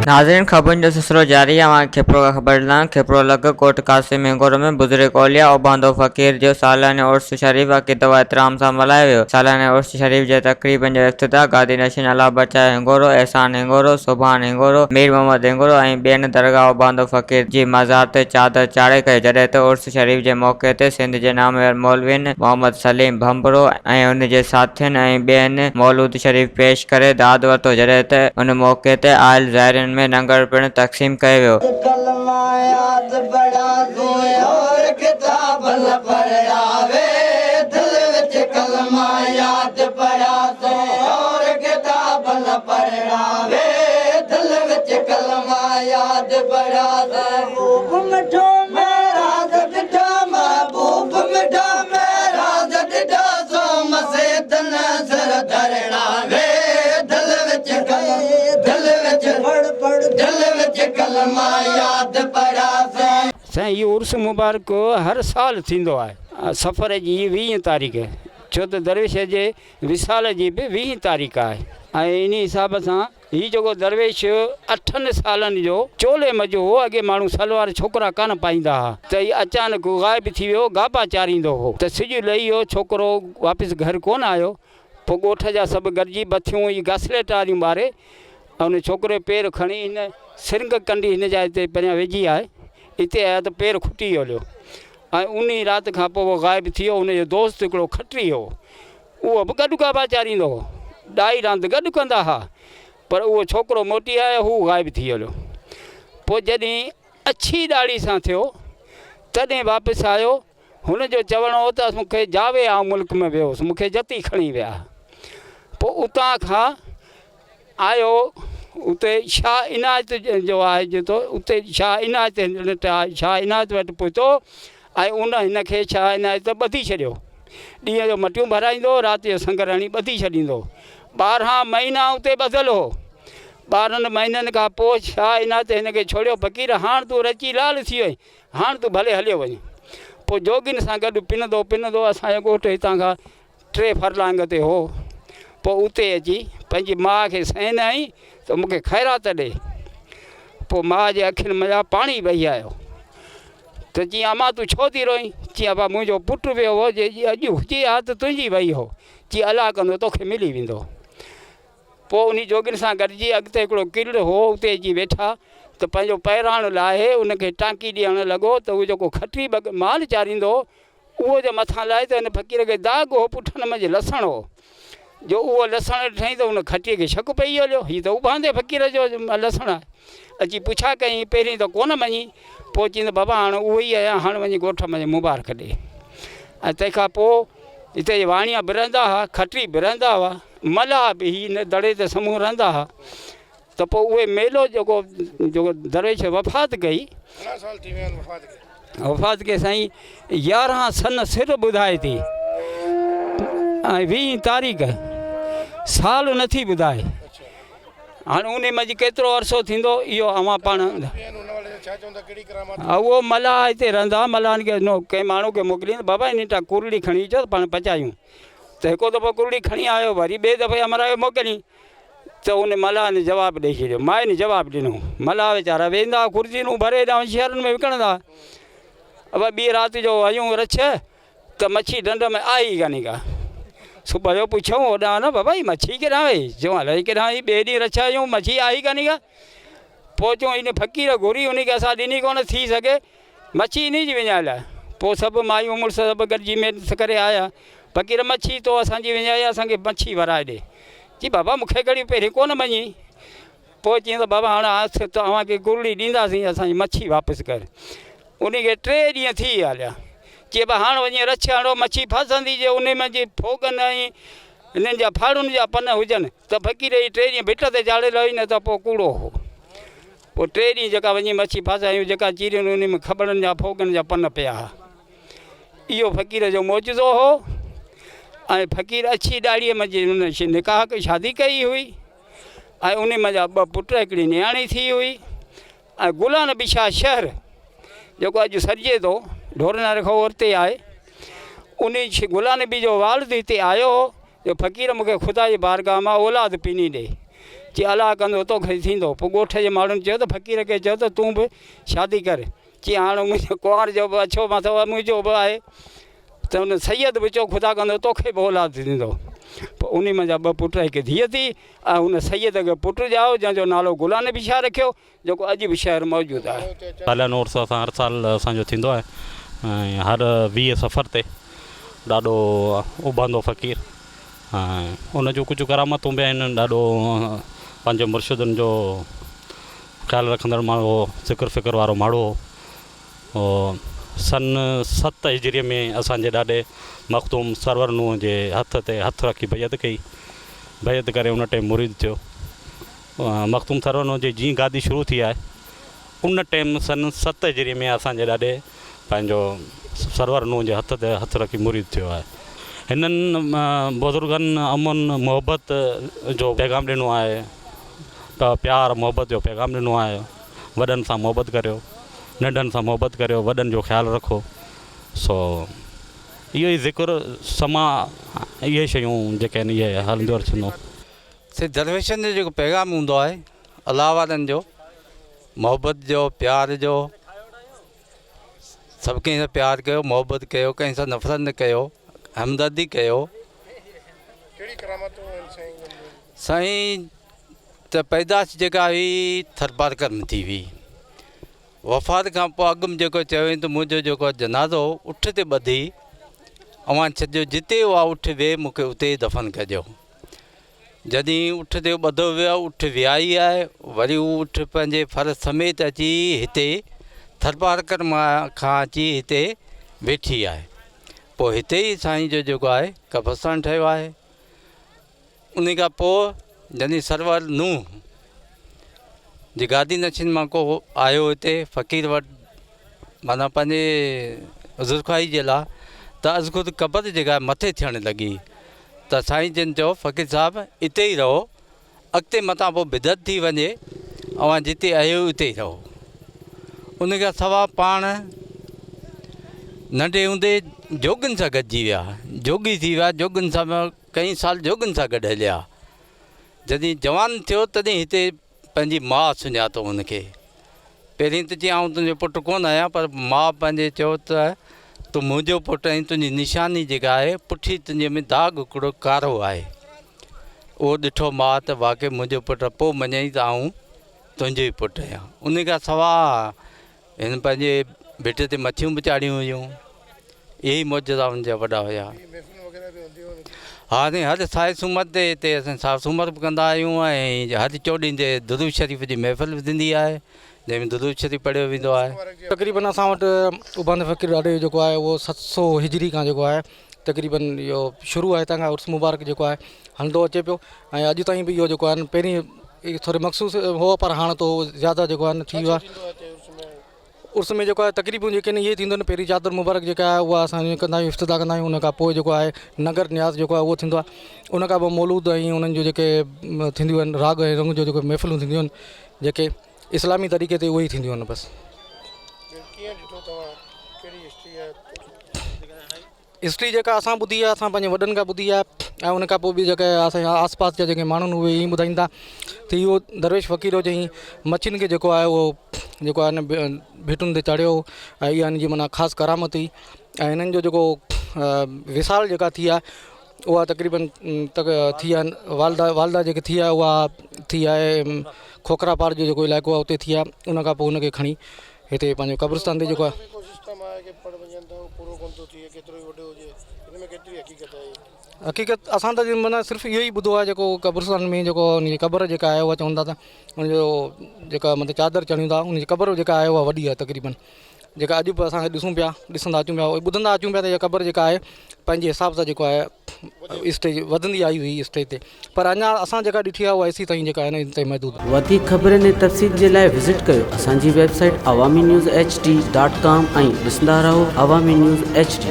ناظرين خبرن جو سلسلو جاري اوهان کي کپرو کان خبر ڏيندا کپرو لڳ ڪوٽ قاسم هنگورو ۾ بزرگ اولياء اوڀاندو فقير جو ساليانو عرس شريف عقيدت و احترام سان ملهايو ويو. سالياني عرس شريف جي تقريبن جو افتتاح گادي نشين الله بچايو هنگورو، احسان هنگورو، سبحان هنگورو، مير محمد هنگورو ۽ ٻين درگاهه اوڀاندو فقير جي مزار تي چادر چاڙهي ڪيو جڏهن ته عرس شريف جي موقعي تي سنڌ جي نامور مولوين محمد سليم ڀنڀرو ۽ ان جي ساٿين ۽ ٻين مولود شريف پيش ڪري داد ورتو جڏهن ته ان موقعي تي آيل زائرين ۾ ننگر پڻ تقسيم ڪيو ويو. ڪلما ياد پڙهاسين اور ڪتاب نه پڙهاوي دل وچ ڪلما ياد پڙهاسين اور ڪتاب نه پڙهاوي دل وچ ڪلما ياد پڙهاسين محبوب مٺو معراج ڏٺا محبوب مٺا معراج ڏٺا سو مسيت نه سر ڌرڻا وي دل وچ دل وچ دل وچ ڪلما ياد پڙهاسين. سائين اهو عرس مبارڪ هر سال ٿيندو آهي صفر جي ويهين تاريخ ڇو ته درويش جي وصال جي به ويهين تاريخ آهي ۽ انهي حساب سان هي جيڪو درويش اٺن سالن جو چولي منجهه هو، اڳي ماڻهو سلوار ڇوڪرا ڪانه پائيندا ها، ته هي اچانڪ غائب ٿي ويو، گابا چاريندو هو ته سج لهي ويو، ڇوڪرو واپس گهر ڪونه آيو، پوء ڳوٺ جا سڀ گڏجي بٿيون ۽ گاسليٽ واريون ٻاري ان ڇوڪري جو پير کڻي هن سرنگ ڪنڊي هن جاء تي پريان ويجهي آئي، اتي آيا ته پير کٽي هليو ۽ انهي رات کان پوء هو غائب ٿي ويو، هن جو دوست هڪڙو کٽري هو. اهو به گڏ گابا چاريندو هو. ڏائي راند گڏ ڪندا ها. پر اهو ڇوڪرو موٽي آيو، هو غائب ٿي هليو. پوء جڏهن اڇي ڏاڙهي سان ٿيو، تڏهن واپس آيو. هن جو چوڻ هو ته مون کي جاوي آئون ملڪ ۾ ويو هوس، مون کي جتي کڻي ويا. پوء اتان کان آيو اتي شاهه عنايت جو آهي جتو اتي شاهه عنايت شاهه عنايت وٽ پهتو ۽ ان هن کي شاهه عنايت ٻڌي ڇڏيو. ڏينهن جو مٽيون ڀرائيندو هو، رات جو سنگر هڻي ٻڌي ڇڏيندو هو. 12 مهينا اتي ٻڌل هو. 12 مهينن کان پوء شاهه عنايت هن کي ڇوڙيو، فقير هاڻ تون رچي لال ٿي ويو آهين، هاڻ تون ڀلي هليو وڃ. پوء جوڳين سان گڏ پنندو پنندو اسان جو ڳوٺ هتان کان ٽي فرلانگ تي هو. پوء اتي اچي پنهنجي ماء کي سئن هنئي ته مون کي خيرات ڏي. پوء ماء جي اکين منجهان پاڻي وهي آيو ته چيائين امان تون ڇو ٿي روئين؟ چيائين ابا منهنجو پٽ ويو هو جي اڄ هجي ها ته تنهنجي وئي هو. چيائين الله ڪندو توکي ملي ويندو. پوء انهي جوڳين سان گڏجي اڳتي هڪڙو ڪرڙ هو اتي اچي ويٺا ته پنهنجو پهراڻ لاهي ان کي ٽانڪي ڏيڻ لڳو ته هو جيڪو کٽري مال چاريندو هو اهو جو مٿان لاهي ته هن فقير کي داغ هو پٺن منجهه لسڻ هو، جو اهو لسڻ ڏٺائين ته ان کٽيء کي شڪ پئي هليو، هي ته اڀاندي فقير جو لسڻ آهي. اچي پڇا ڪيائين، پهرين ته ڪونه مڃي، پوء چيائين ته بابا هاڻ اهو ئي آهيان، هاڻ وڃي ڳوٺ منجهه مبارڪ ڏي. ۽ تنهن کان پوء هتي واڻيا به رهندا هئا، کٽري به رهندا هئا، ملاح به هي هن دڙي تي سمون رهندا هئا. ته پوء اهي ميلو جيڪو جيڪو درويش وفات ڪئي. گهڻا سال ٿي ويا آهن وفات کي؟ وفات کي سائين 11 سن سر ٻڌائي ٿي ۽ ويهين تاريخ سال نٿي ٻڌائي. هاڻي انهي منجهه ڪيترو عرصو ٿيندو اهو اوهان پاڻ. اهو ملاح هتي رهندا ملاحن کي ڪنهن ماڻهو کي موڪلين بابا انهي تان ڪرڙي کڻي اچو ته پاڻ پچايون ته هڪو دفعو ڪرڙي کڻي آيو وري ٻئي دفعي همراهه کي موڪلين ته ان ملاح نه جواب ڏئي ڇڏيو. مائي نه جواب ڏنو. ملاح ويچارا ويندا خرزينون ڀري هيڏانهن شهرن ۾ وڪڻندا. ابا ٻي رات جو هنيون رڇ ته مڇي ڍنڍ ۾ آئي ئي ڪانهي ڪا. صبح جو پڇيائون هوڏانهن نه بابا هي مڇي ڪيڏانهن وئي؟ چيون الائي ڪيڏانهن وئي ٻئي ڏينهن رڇ هنيون مڇي آئي ئي ڪانهي ڪا. پوء چيون ان فقير گهري ان کي اسان ڏني ڪونه ٿي سگهي مڇي انهي جي وڃايل آهي. پوء سڀ مايون مڙس سڀ گڏجي محنت ڪري آيا. فقير مڇي تو اسان جي وڃائي آهي اسان کي مڇي ورائي ڏي. چي بابا مون کي گهڙي پهرين ڪونه مڃي. پوء چيائين ته بابا هاڻ اسين ته اوهان کي گرڙي ڏينداسين اسان جي مڇي واپس ڪر. انهي کي ٽي ڏينهن ٿي ويا هليا. چي ابا هاڻ وڃي رڇ هڻو مڇي ڦاسندي جي انهي ۾ جي ڦوڳن ۽ هنن جا ڦاڙهن جا پن هجن ته فقير هي ٽي ڏينهن ڀٽ تي چاڙهيل هئي نه ته پوء ڪوڙو هو. پوء ٽي ڏينهن جيڪا وڃي مڇي ڦاسايون جيڪا چيرين انهي ۾ کٻڙن جا ڦوڳن جا پن پيا ها. اهو فقير جو معجزو هو ۽ فقير اڇي ڏاڙهيء منجهه هن نڪاح ڪئي شادي ڪئي هئي ۽ انهي منجهان ٻه پٽ هڪڙي نياڻي ٿي هئي ۽ گلان نبي شاهه شهر جيڪو اڄ سڏجي ٿو ڍورناري کان اورتي آهي انهي گلان نبي جو والد هتي آيو هو جو فقير مون کي خدا جي بارگاهه مان اولاد پيني ڏي. چي الله ڪندو توکي ٿيندو. پوء ڳوٺ جي ماڻهن چيو ته فقير کي چئو ته تون به شادي ڪر. چي هاڻ منهنجي ڪنوار جو به اڇو مٿو آهي منهنجو به آهي. ته ان سيد به چيو خدا ڪندو توکي به اولاد ٿيندو. پوء انهي منجهان ٻه پٽ هڪ ڌيء ٿي ۽ ان سيد کي پٽ ڄائو جنهن جو نالو غلام نبي شاهه رکيو جيڪو اڄ به شهر موجود آهي. ساليانو عرس اسان هر سال اسان جو ٿيندو آهي ۽ هر 20 صفر تي ڏاڏو اڀاندو فقير ۽ ان جون ڪجهه ڪرامتون به آهن ڏاڏو پنهنجي مرشدن جو خيال رکندڙ ماڻهو هو ذڪر فڪر وارو ماڻهو هو سن 7 هجري ۾ اسان جي ڏاڏي مخدوم سرور نوح جي هٿ تي هٿ رکي بيعت ڪئي بيعت ڪري ان ٽيم مريد ٿيو مخدوم سرور نوح جي جيئن گادي شروع ٿي آهي ان ٽيم سن 7 هجري ۾ اسان جي ڏاڏي پنهنجو سرور نوح جي هٿ تي هٿ رکي مريد ٿيو آهي. هنن بزرگن امن محبت جو پيغام ڏنو آهي ته پيار محبت جو پيغام ڏنو آهي وڏن سان محبت ڪريو ننڍن سان محبت ڪريو وڏن جو خيال رکو سو اهو ئي ذڪر سماع اهي شيون جيڪي آهن اهي هلنديون رهنديون. سي درويشن جو جيڪو پيغام هوندو آهي الله وارن جو محبت جو پيار جو سڀ ڪنهن سان پيار ڪيو محبت ڪيو ڪنهن سان نفرت نه ڪيو همدردي ڪيو سائين ته پيدائش جيڪا هئي ٿرپارڪر ۾ ٿي هئي وفات کان پوء اڳ ۾ جيڪو چيو وڃي ته منهنجو جيڪو جنازو اٺ تي ٻڌي اوهان ڇڏجو جتي اها اٺ ويهي مون کي اتي ئي دفن ڪجو جڏهن اٺ تي ٻڌو ويو اٺ ويائي آهي وري هو اٺ پنهنجي ڦر سميت اچي هتي ٿرپارڪر مان کان اچي هتي ويٺي آهي پوء هتي ئي سائين جو جيڪو آهي قبرستان ٺهيو آهي ان کان پوء جڏهن سرور نوح جي گادي نشين مان ڪو آيو هتي فقير وٽ معنيٰ پنهنجي عذرخواهي جي لاء ته ازخود قبر جيڪا مٿي ٿيڻ لڳي ته سائين جن چيو فقير صاحب اتي ئي رهو اڳتي متان پوء بدعت ٿي وڃي اوهان جتي آهيو اتي ئي رهو ان کان سواء پاڻ ننڍي هوندي جوڳين سان گڏجي ويا جوڳي ٿي ويا جوڳين سان ڪئين سال جوڳين سان گڏ هليا جڏهن جوان ٿيو تڏهن هتي پنهنجي ماء سڃاتو هن کي. پهرين ته چيائين آئون تنهنجو پٽ ڪونه آهيان پر ماء پنهنجي چيو ته تون منهنجو پٽ آهين تنهنجي نشاني جيڪا آهي پٺي تنهنجي ۾ داغ هڪڙو ڪارو آهي. اهو ڏٺو ماء ته واقعي منهنجو پٽ آهي پوء مڃيائين ته آئون تنهنجو ئي پٽ آهيان. ان کان سواء هن پنهنجي ڀٽ تي مڇيون به چاڙهيون هيون. اهي ئي معجزا هن جا وڏا هيا. ها سائين هر سائي سومر تي هتي اسان سائي سومر به ڪندا آهيون ۽ هر چوڏهين تي درود شريف جي محفل به ٿيندي آهي جنهن ۾ درود شريف پڙهيو ويندو آهي. تقريبن اسان وٽ اباند فقير ڏاڏي جو جيڪو آهي اهو 700 هجري کان جيڪو آهي تقريبن اهو شروع آهي هتان کان عرس مبارڪ جيڪو آهي هلندو اچي پيو ۽ اڄ تائين به اهو جيڪو آهي پهرين ٿوري مخصوص هو پر هاڻ تو زياده جيڪو آهي ٿي ويو آهي. عرس ۾ جيڪو آهي تقريبون جيڪي آهن اهي ٿينديون آهن پهرين چادر مبارڪ جيڪا آهي اها اسان ڪندا آهيون افتتاح ڪندا آهيون ان کان پوء جيڪو آهي ننگر نياز جيڪو آهي اهو ٿيندو آهي ان کان پوء مولود ۽ انهن جون جيڪي ٿينديون آهن راڳ ۽ رنگ جو جيڪو محفلون ٿينديون آهن جيڪي اسلامي طريقي تي اهي ئي ٿينديون آهن بس. هسٽري جيڪا اسان ٻڌي آهي اسان پنهنجي وڏن کان ٻڌي آهي ۽ ان کان پوء به جيڪي اسان جا آس پاس جا جيڪي ماڻهو آهن اهي ائين ٻڌائين ٿا ته اهو درويش فقير هو جنهن مڇين کي جيڪو آهي اهو جيڪو آهي نه ڀيٽن تي چاڙهيو هو ۽ اها هن جي معنيٰ خاص ڪرامت هئي ۽ هنن جو جيڪو وصال جيڪا ٿي آهي اها تقريبن ٿي آهي والده والده جيڪي ٿي آهي اها ٿي آهي کوکرا پار جو جيڪو علائقو آهي اتي ٿي آهي ان کان پوء هن کي کڻي هتي پنهنجو قبرستان تي جيڪو آهي. حقيقت اسان ته معنيٰ صرف اهو ئي ٻڌو آهي جيڪو قبرستان ۾ جيڪو ان جي قبر جيڪا آهي اها چون ٿا ته ان جو جيڪا مطلب چادر چڙهيون ٿا ان جي قبر جيڪا آهي اها وڏي آهي تقريبن جيڪا اڄ به اسان ڏسون پيا ڏسندا اچون پيا ٻڌندا اچون پيا ته اها قبر جيڪا آهي پنهنجي حساب سان جيڪو آهي اسٽيج وڌندي آئي هئي اسٽيج تي پر اڃا اسان جيڪا ڏٺي آهي اها ايسي تائين جيڪا آهي نه ان تائين محدود آهي. وڌيڪ خبرن ۽ تفصيل جي لاء وزٽ ڪيو اسان جي website Awami news H D dot com ۽ ڏسندا رهو عوامي نيوز ايڇ ڊي.